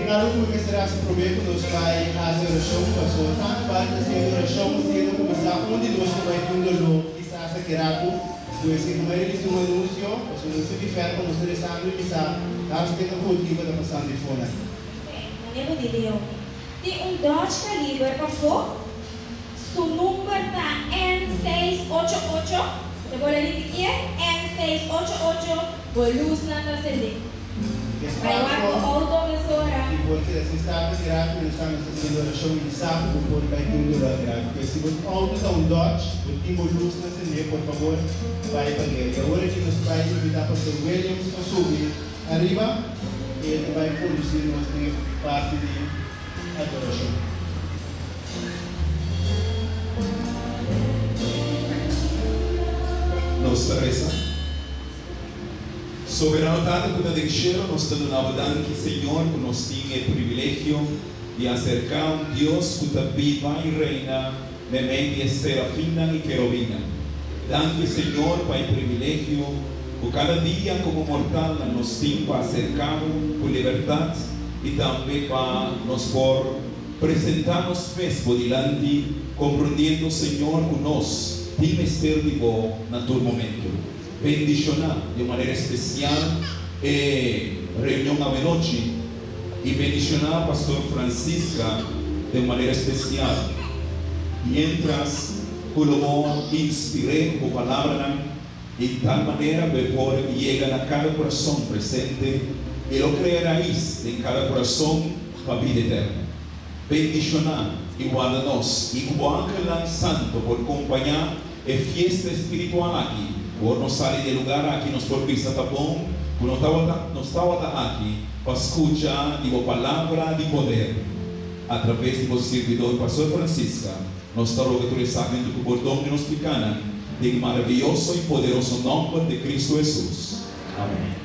Un algu ku mi mester hasi promé ku nos bai hasi orashon, paso tantu bal ta siendo orashon siendo ku mi sa un di nos lo bai tin un doló kisas aki ratu, pues si ku mi a release un anunsio, paso nos tin di fer pa nos ta rezando i mi sa hartstikke goed kiko ta pasando i fonan. Ok, mane bo di Leonie. Tin un Dodge Caliber pafó, su number ta N 688, bo ta por a ripitié? N 688, bo lusnan ta sendé. Bai wak bo auto mesora. I por keda sin start aki rato mi no sa mi ta haciendo oracion mi sa cu bo por bai tin un dolor grave pues si bo auto ta un Dodge bo tin bo luznan cende por favor bai pagu'e y awor aki nos bai invita Pastor Williams pa subi ariba y e ta bai conduci nos den e parti di adoracion. Nos ta reza. Soberano Tata ku ta den shelu, nos ta duna bo danki, Señor, ku nos tin e privilegio di aserká un Dios ku ta biba i reina meimei di e serafinnan i kerobinnan. Danki, Señor, pa e privilegio ku kada dia komo mortalnan nos tin pa aserká bo ku libertat i tambe pa nos por presentá nos mes bo dilanti, komprondiendo, Señor, ku nos tin mester di bo na tur momento. Bendishoná di un manera espesial e reunion awenochi i bendishoná Pastor Francisca den un manera espesial miéntras ku lo bo inspir'é ku bo palabranan di tal manera ku e por yega na kada kurason presente i lo krea rais den kada kurason pa bida eterno. Bendishoná i warda nos i ku bo angelnan santo por kompañá E fiesta espiritual aki, ku ora nos sali di e lugar aki nos por bisa ta bon ku no tabata nos tabata aki pa skucha di bo palabra di poder a traves di bo sirbidor Pastor Francisca. Nos ta roga tur esaki huntu ku pordon di nos pikanan den e maravioso i poderoso nòmber di Kristu Hesus. Amen.